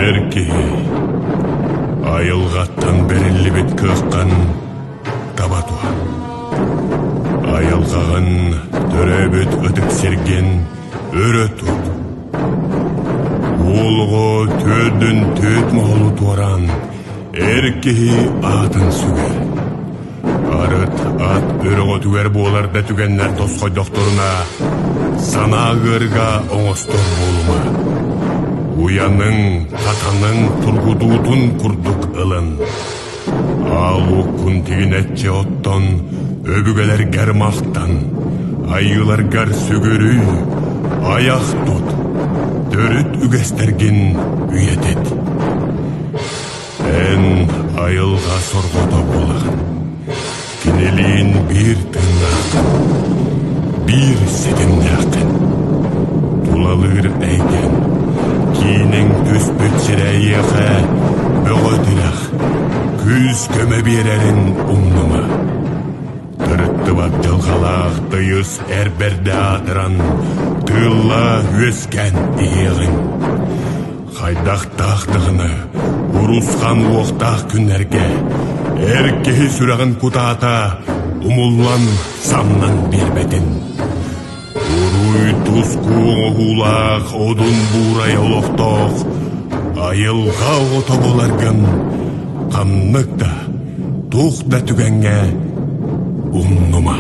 Эр киһи айылҕаттан бэриллибит кыаххын таба туһан. Айылҕаҕын, төрөөбүт ытык сиргин өрө тут. Уол оҕо түөрдүн түөт моһолу туораан, эр киһи аатын сүгэр. Арыт ат өрөҕөтүгэр буолар да түгэннэр тосхойдохторуна, санаа ыарыга оҥостор буолума. Уйаныҥ, хатаныҥ тургутуутун курдук ылын. Аал уоккун тигинэччи оттон, өбүгэлэргэр махтан, айыыларгар сүгүрүй, айах тут, төрүт үгэстэргин үйэтит. Эн айылҕа сорҕото буолаҕын, кинилиин биир тыыннааххын, биир ситимнээххин. Тулалыыр эйгэн, кииниҥ түспүт сирэ эйиэхэ бөҕө тирэх, күүс-көмө биэрэрин умнума. Тырыттыбат дьылҕалаах тыйыс эр бэрдэ аатыран, тыылла үөскээн иһиэҕиҥ. Хайдахтаах даҕаны урусхан уохтаах күннэргэ эр киһи сүрэҕин кутаата умуллан самнан биэрбэтин. Уруй туску оҥоһуулаах одун буурай олохтоох айылҕа оҕото буоларгын ханнык да, туох да түгэҥҥэ умнума.